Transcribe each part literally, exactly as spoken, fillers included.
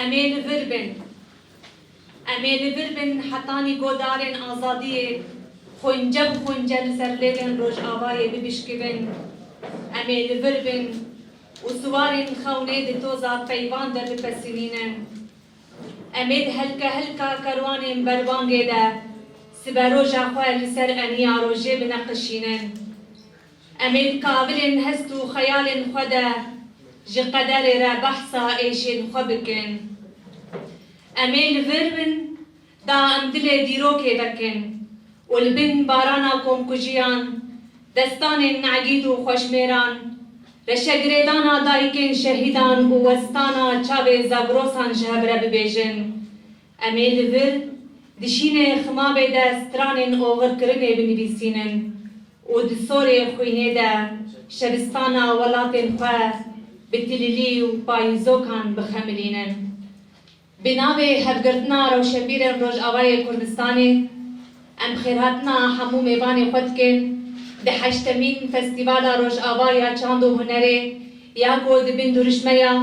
Em ê li vir bin. Em ê li vir bin hetanî godarên azadiyê xwince bi xwince li ser lêvên Rojavayê bibişkivin. Em ê li vir bin û siwarên xewnê di toza peyvan de bipesivînin. Em ê di helkehelka kerwanên berbangê de siberoja xwe li ser eniya rojê bineqişînin. Em ê di kavilên hest û xeyalên xwe de ji qederê re behsa êşên xwe bikin. Em ê li vir bin, da em dilê dîrokê vekin û li bin barana komkujiyan, destanên negîd û xweşmêran, reşegirêdana dayikên şehîdan û westana çavê Zagrosan ji hev re bibêjin. Em ê li vir di şînê ximavê de stranên oxirkirinê binivîsînin û di sorê xwînê de şevistana welatên xwe bi tililî û payîzokan bixemilînin. Bi navê Hevgirtina Rewşenbîrên Rojavayê Kurdistanê, em xêrhatina hemû mêvanê xwe dikin di heştemîn Festîvala Rojava ya Çand û Hunerê ya ku di bin durişme ya,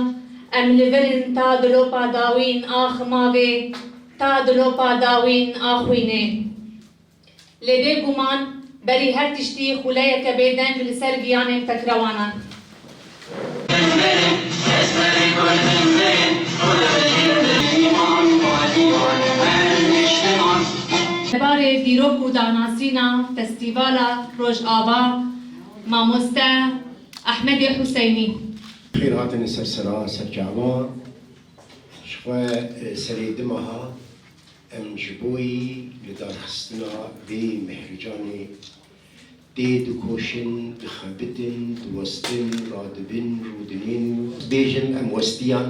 em li vir in ta dilopa dawîn a ximavê, ta dilopa dawîn a xwînê. Lê bêguman berî her tiştî xûleyeke bêdeng li ser giyanên pekrewanan. Li barê dîrok û danasîna Festîvala Rojava, mamoste Ehmedê Huseynî. Xêr hatin ser sera, ser çava. Ji xwe, e, serê du meha em ji bo yî li darxistina vê mehricanê tê dikoşin, dixebitin, diwestin, radibin, rûdinên û bêjin em westiyan.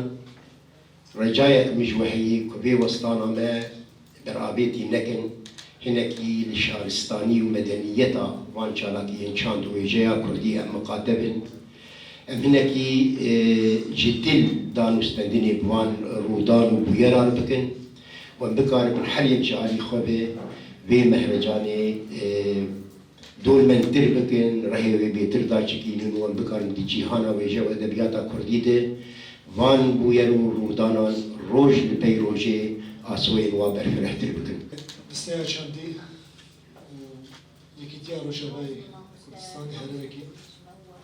Rica ye em ji we heyî ku vê westana me berabêtî nekin, hinekî li şaristanî û medeniyeta van çalakiyên çand û wêjeya kurdî em miqate bin. Em hinekî, e, ji dil dan û stendinê bi van rûdan û bûyeran bikin û em bikaribin her yek ji alî xwe ve vê mehrecanê, e, dormendtir bikin, rehê wê bêtir daçikînin û em bikarin di cîhana wêje û edebiyata kurdî de van bûyer û rûdanan roj li pey rojê asoyên wan berfirehtir bikin. Desteya Çandî û Yekîtiya Rojavayê Kurdistanê her wekî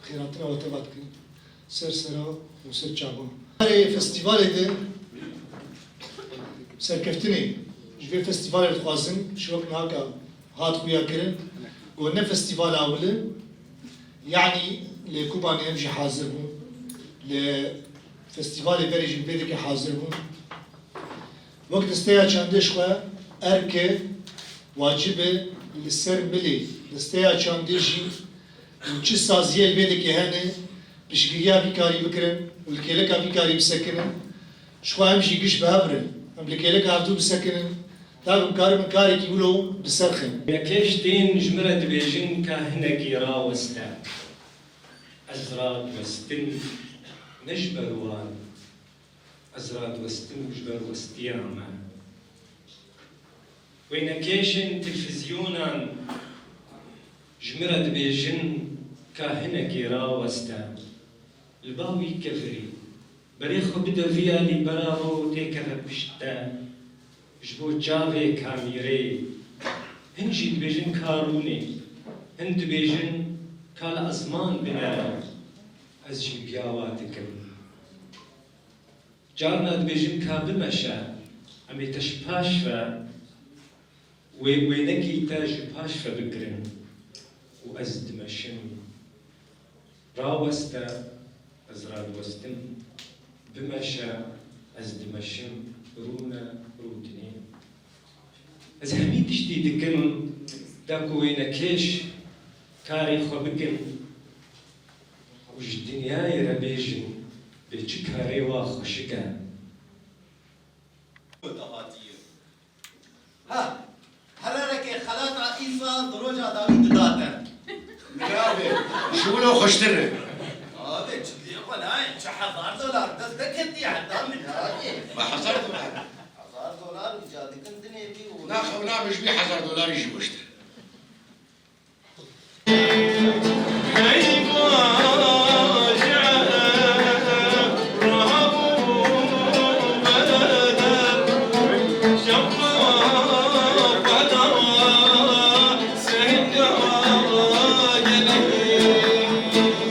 xêrhatina we teva dikin. Ser sera û ser çavan. Erê festîvalê de serkeftinê ji vê festîvalê dixwazin, ji wek naka hat xuya kirin, ku ne festîvala ewil e, yanî li Kobanê em jî hazir bûn, li festîvalê berê jî vê dikê hazir bûn. Wek desteya çandê ji xwe erk e, wacib e li ser milê desteya çandê jî û çi saziyê li vê dikê hene, piştgiriya vî karî bikirin û li kêleka vî karî bisekinin. Ji xwe em jî giş bi hev re, em li kêleka hevdû bisekinin, ta ku bikaribin karekî wilo bi ser xin. Wênekêş tên ji min re dibêjin ka hinekî raweste. Ez radiwestim ne ji ber wan. Ez radiwestim ji ber westiya me. Wênekêşên televîzyonan ji min re dibêjin ka hinekî raweste. Li ba wî kevirî. Berê xwe bide vî alî, bera ro têkeve pişt te. Ji bo çavê kamîrê. Hin jî dibêjin ka rûnê. Hin dibêjin ka li ezman binere. Ez jî biyawa dikim. Carna dibêjin ka bimeşe, em ê te ji paş ve wê wênekî te ji paş ve bigirin û ez dimeşim. Raweste, ez radiwestim. Bimeşe, ez dimeşim. Rûne, rûdinê. Ez hemî tiştî dikim, da ku wênekêş karê xwe bikin û ji dinyayê re bêjin bê çi karê wa xweşik e. Ha, hererekê xelata îsal di roja dawî didate. Navê, ji wilo xweştir e. Abi, çi diye xwe nayê, çi hezar dolar dest deketiye heta min nayê. Ba hezar dolar. Hezar dolar rica dikin dinê bî û Na, xewna min ji wî hezar dolarî jî xweştir.